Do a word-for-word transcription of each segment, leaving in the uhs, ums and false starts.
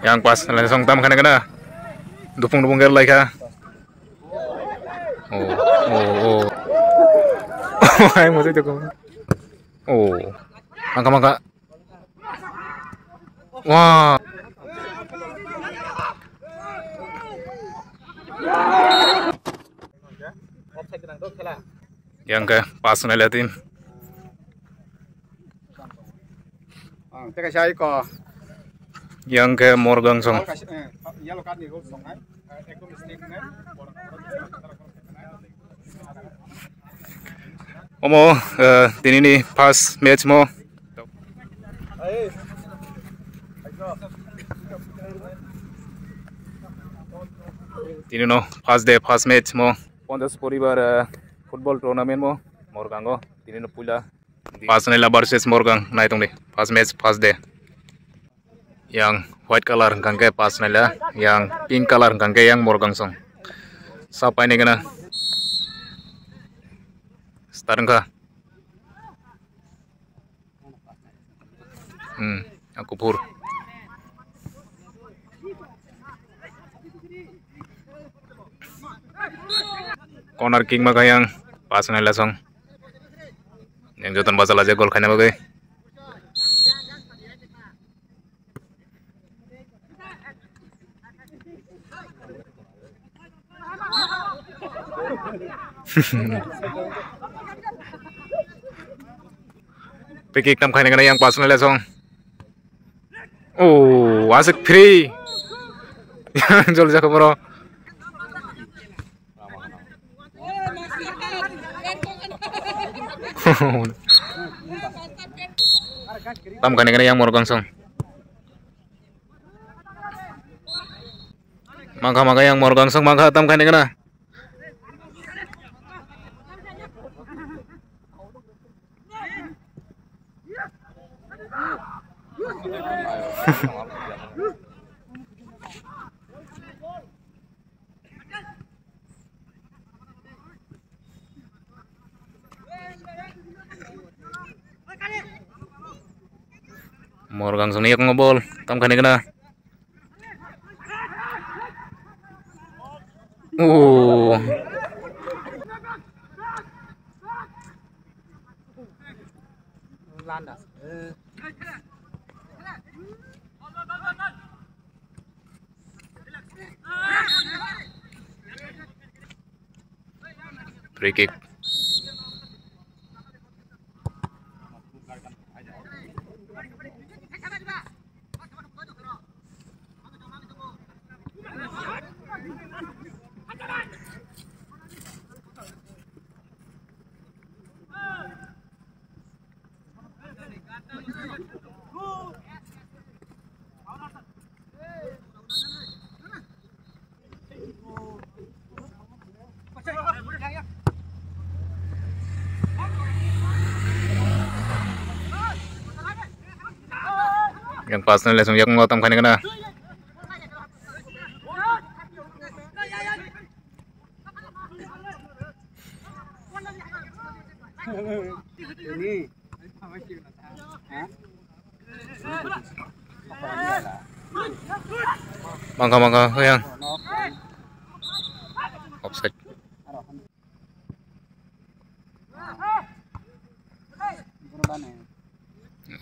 Yang pas, langsung tam khana kana. Dupung dupung ger laikha. Oh, oh, oh. Hai mo jai joko. Oh. Mangka mangka. Wah. Yang ke pas nai latin. Ang teka sai ko. Yang ke Morgang song. Yellow card ni rules song hai. Ekdom strict nai. Omo, eh, tini ni first match mo. Tini no first day, first match mo. Ponchas poribar, eh, football tournament mo Morgango. Tini no puila. Pas naila versus Morgang nai tongdi. First match, first day. Yang white colour hwnkha khe pas naila, yang pink colour hwnkha khe yang Morgang song. Sa paini gana. Start wngkha. Hmm, yang kuphur. Corner kick ma kha yang pas naila song. Yang joton bachala je gol khaina bagwi. Peki ekdam khaina gana yang pas naila song. Oh, asik free. Jol jako boro. Tam kani kani yang Morgang song. Mangkha mangkha yang Morgang song mangkha tam kani kana. Morgang songni yakungo bol tam kani kana. Oh. Free kick. Yang pas na lesung yang ngotam kani kana. Ini. Hah? Mangka mangka hoyang. Offside.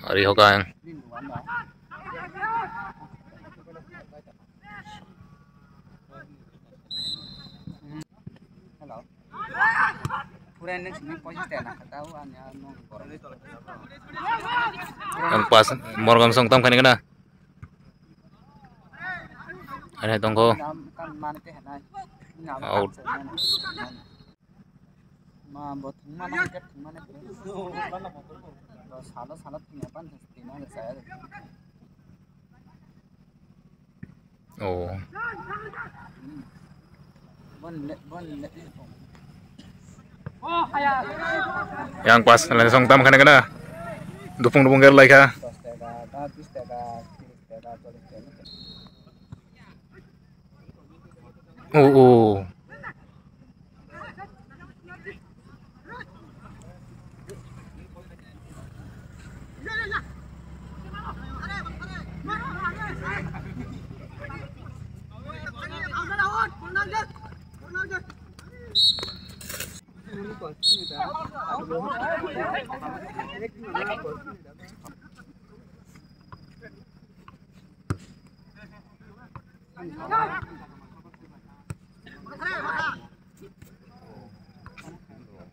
Ari hoka yang. Hello. Pura ini sini posisi tena kata anya nung borok. Yang pas Morgang song tam kani kana. Ada tongko. Kan mana teh na. Out. Ma bo thwngmani hwnkhe thwngmani. Bo salo salo thwngya pan thwngmani saya. Oh. Bon le bon le. Yang pas lain song tam khana kana. Dupung dupung ger laikha. Dos taka, bis taka, tiris taka, chollis taka. Oh, oh.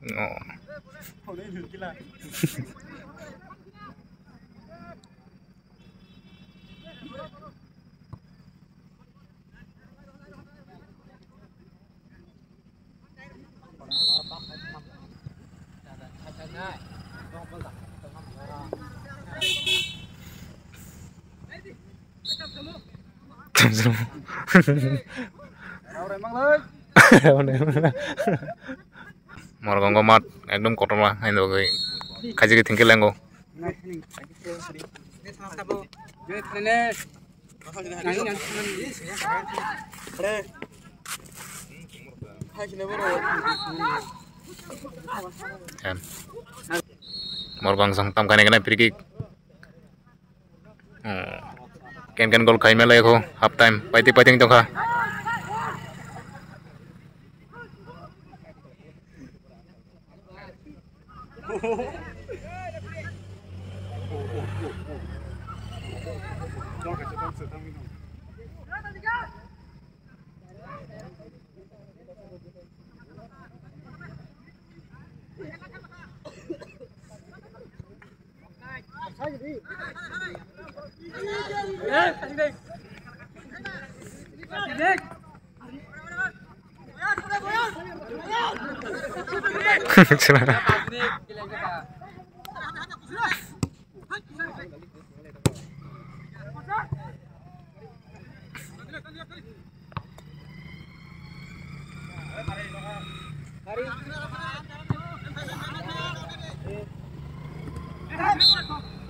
Oh. Morgango mat ekdom kotorma, haino bagwi khaijigwi thengkhe lengo. Em. Morgangsong tamkhaini gana free kick. Hmm. Ken ken gol khaima lai kho, half time. Paiti paiti tongkha.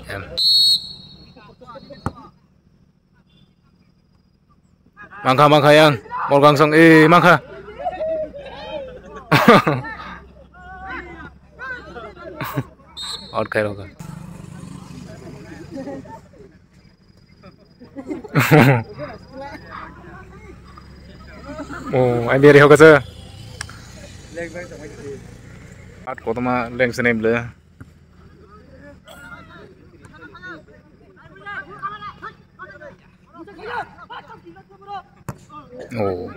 Em. Mangkha, mangkha yang. Morgangsong, eh, mangkha. Out khai rokha. Oh, ai beri hoka sa. At kotoma leng sene ble. Oh.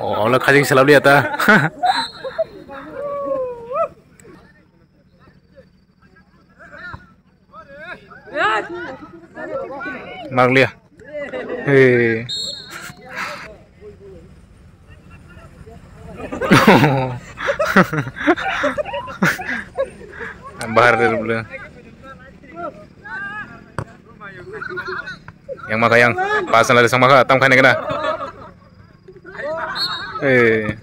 Oh, ola khajing selap liya ta. Marliya. Hei. Bahar dari bulu. Yang maka yang pas lari sama kah, tam khaini kena. Eh.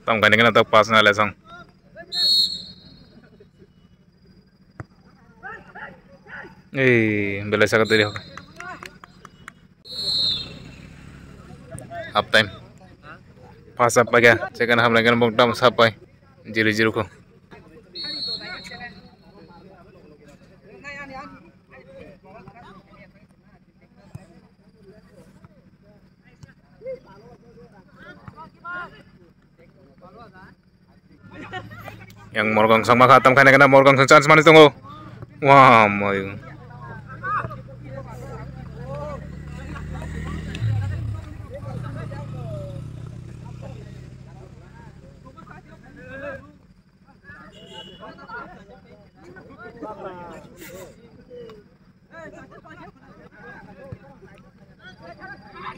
Tam khaini kena tak pas na lesong. Eh, belai saka teri hok. Half time. Pas apa ya? Second half lagi kan bok dam sapai. Zero zero ko. Yang Morgangsong maka tam khaina kena Morgangsong chance mani tongo. Wah, mai.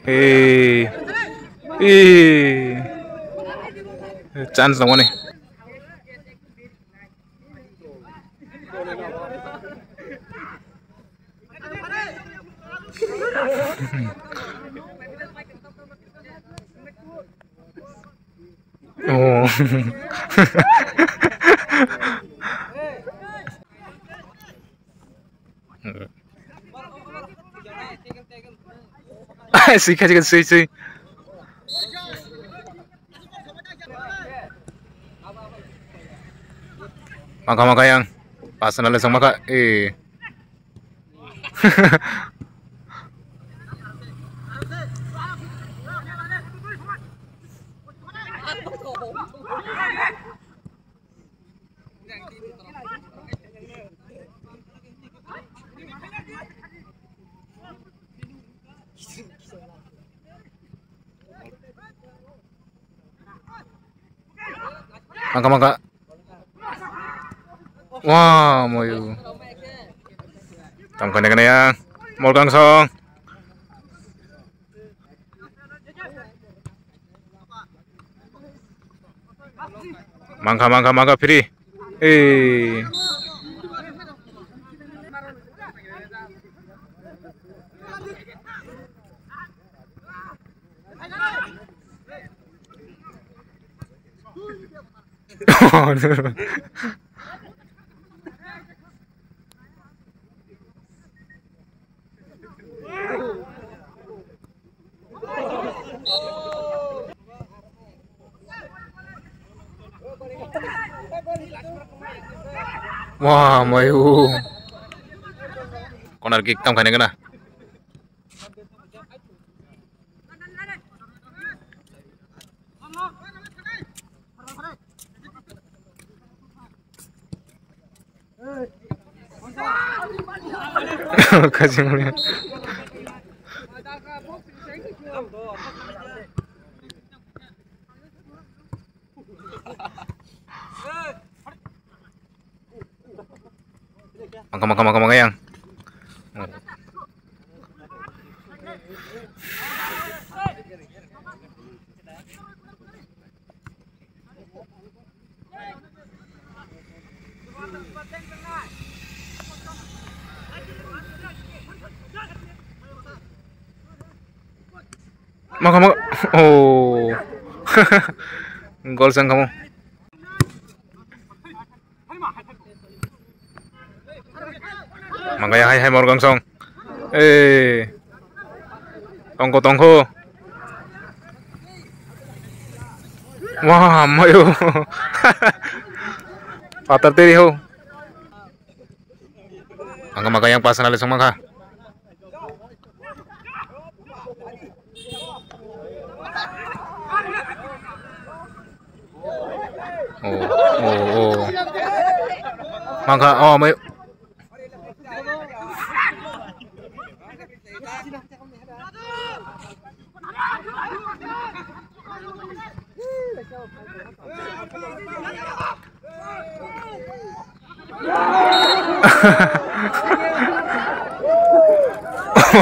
Eh, eh, chance dong ni. Oh. Sui kha, sui, sui. Mangka mangka yang. Pasana lesong maka. Eh. Mangka mangka. Wah, moyu. Tangkane kane yang. Molkang song. Mangka mangka mangka free. Eh. Wah, mayu. Corner kick tam khaina gana. Kajing. Mangka, mangka, mangka, mangka yang. Mangka, mangka, oh. Gol sang kamu. Mangka ya hai hai Morgang song. Eh. Tongko tongko. Wah, mayo. Patar teri ho. Ang maka yang pasal alis maka. Oh, oh, oh. Maka, oh, mayo.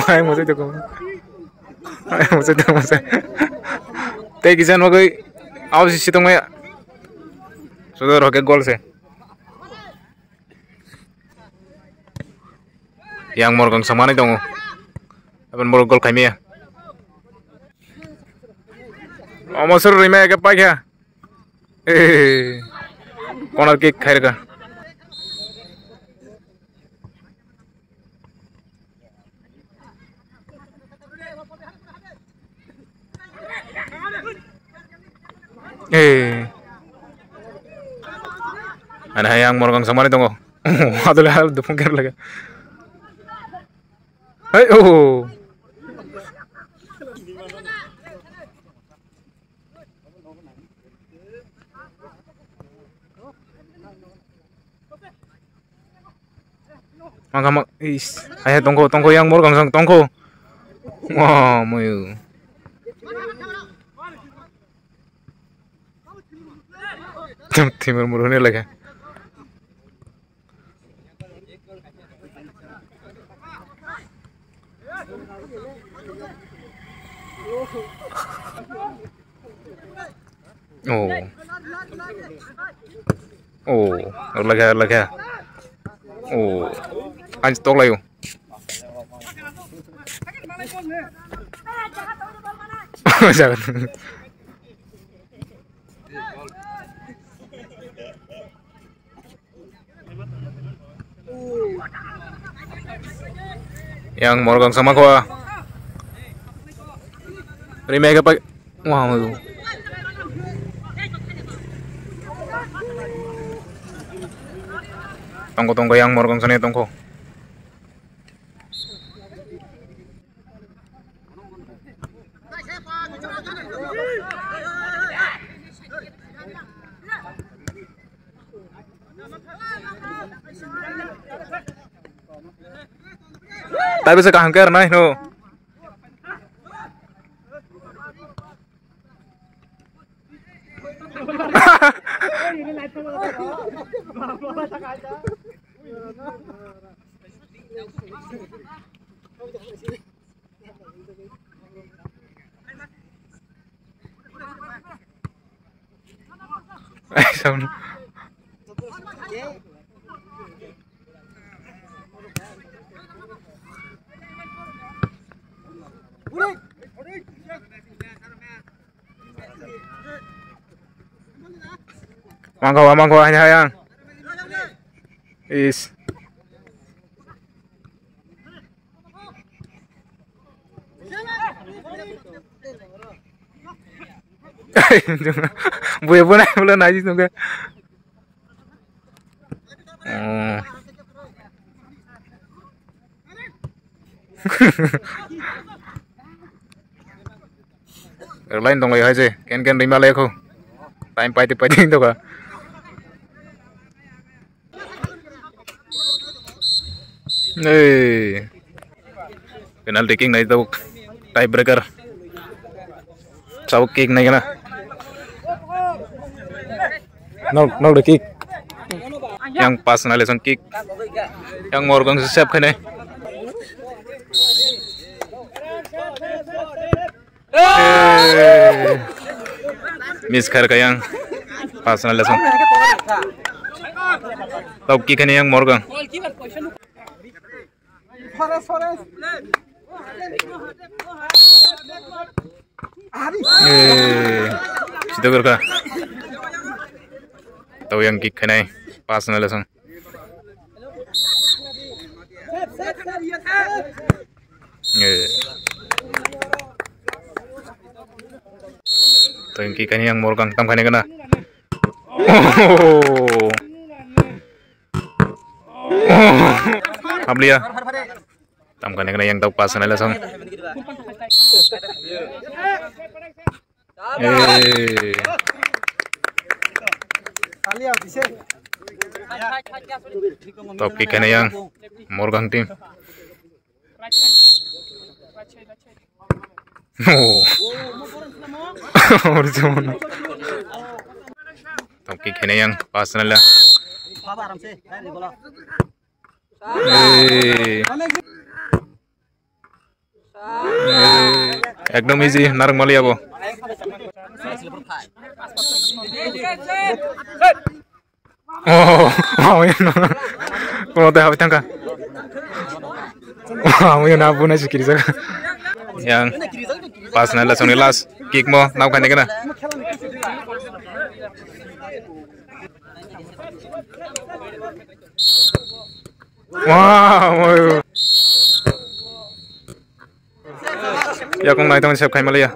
Ai, mosai toko. Ai, mosai toko, mosai. Tei kisa nogoi, aw si sitong maya. Sudah roket gol se. Yang Morgang samani tongo. Aban borok gol khaimaya. Omo suru rima eke paikha. Eh, corner kick khairga. Eh. Ana hayang Morgang samani tongo. Adole hal dupung ker laga. Hey, oh. Mangka mak is. Ayah tongko, tongko yang Morgang sang tongko. Wah, mayu. Timur murhuni lagi. Oh. Oh, lagi, lagi. Oh. Anj tok layu. Jangan. Yang Morgang sama ko. Remake apa? Wah, mau. Tongko tongko yang morgong sani tongko. Tapi se kaham ke nai no. Mangkok, mangkok, hanya yang. Is. Buya buya nai bulo nai jisung ke. Oh. Lain dong lai hai je, ken ken rima lai kho. Time paiti paiti dong ka. Hey. Penalty kick nai tabuk, tie breaker. Tabuk kick nai gana. Nok, nok de kick. Yang pass nai lesson kick. Yang morgong save khainai. Eh. Miss khair kha yang. Pass nai lesson. Tabuk kick khainai yang morgong. Eh, sida gorka. Tau yang kick khainai, pass nai lesson. Eh. Tau yang kick khainai yang morgong tam khainai kana. Oh. Hamliya. Tam khainai kana yang tau pass nai lesson. Eh. Top kick khainai yang morgong team. Oh. Top kick khainai yang pass nai la. Eh. Eh, ekdom easy, narang mali abo. Oh, oh, ya, no. Kono te habi tangka. Oh, ya, na, buna sikiri saka. Yang pass nai la, songni last kick mo, nau khainai kana. Wow, wow. Yakung nai tong save khai maliya.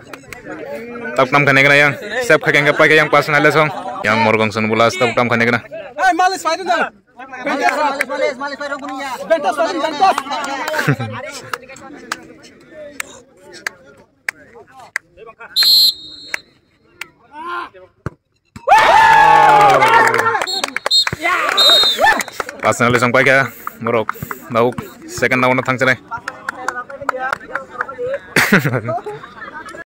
Tabuk tam khainai kana yang. Save khai kengka pai kha yang pass nai lesson. Yang morgong sun bulas tabuk tam khainai kana. Hey, malis pai dong. Bentas, malis, malis, malis pai dong punya. Bentas, pai dong, bentas. Personally song paikha borok, tabuk second round o thangsinai.